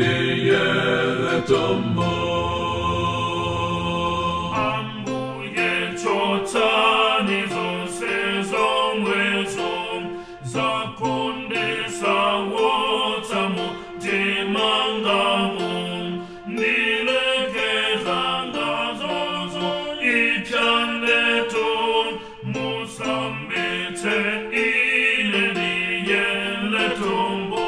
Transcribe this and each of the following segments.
Ndiyere tombo. Ambuye, chotsani zonse zomwezo zakundisautsa mumtimangamo, ndilekeza ngazozo ipyaneto, musambitse ine ndiyele tombo.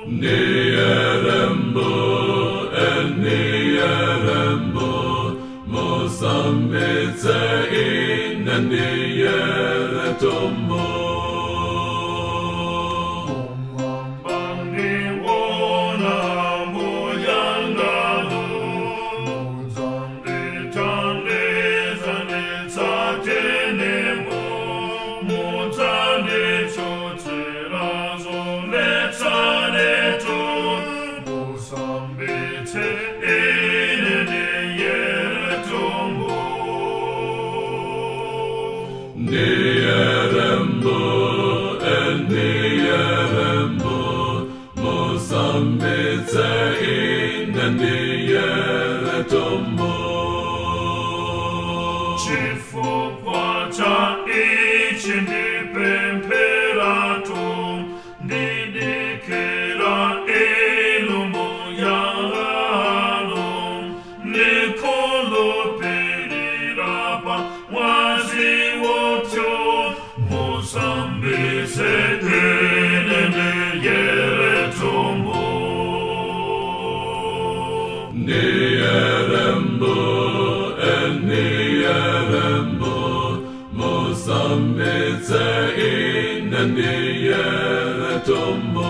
Ndiyerembo, Ndiyerembo, musambitse ine ndiyere tombo. Bandiwona mbuyangalo, mudzandithandiza nditsatenemo, mudzandichotsera zoletsaneto, musambitse ine ndiyere tombo. Ndiyerembo, Ndiyerembo, musambitse ine ndiyere tombo. Chifukwa cha ichi ndipempheratu, ndidikira inu muyangano, ndikhulupirira pa mwazi wopyo, musambitse ine ndiyere tombo. Ndiyerembo, Ndiyerembo, musambitse ine ndiyere tombo.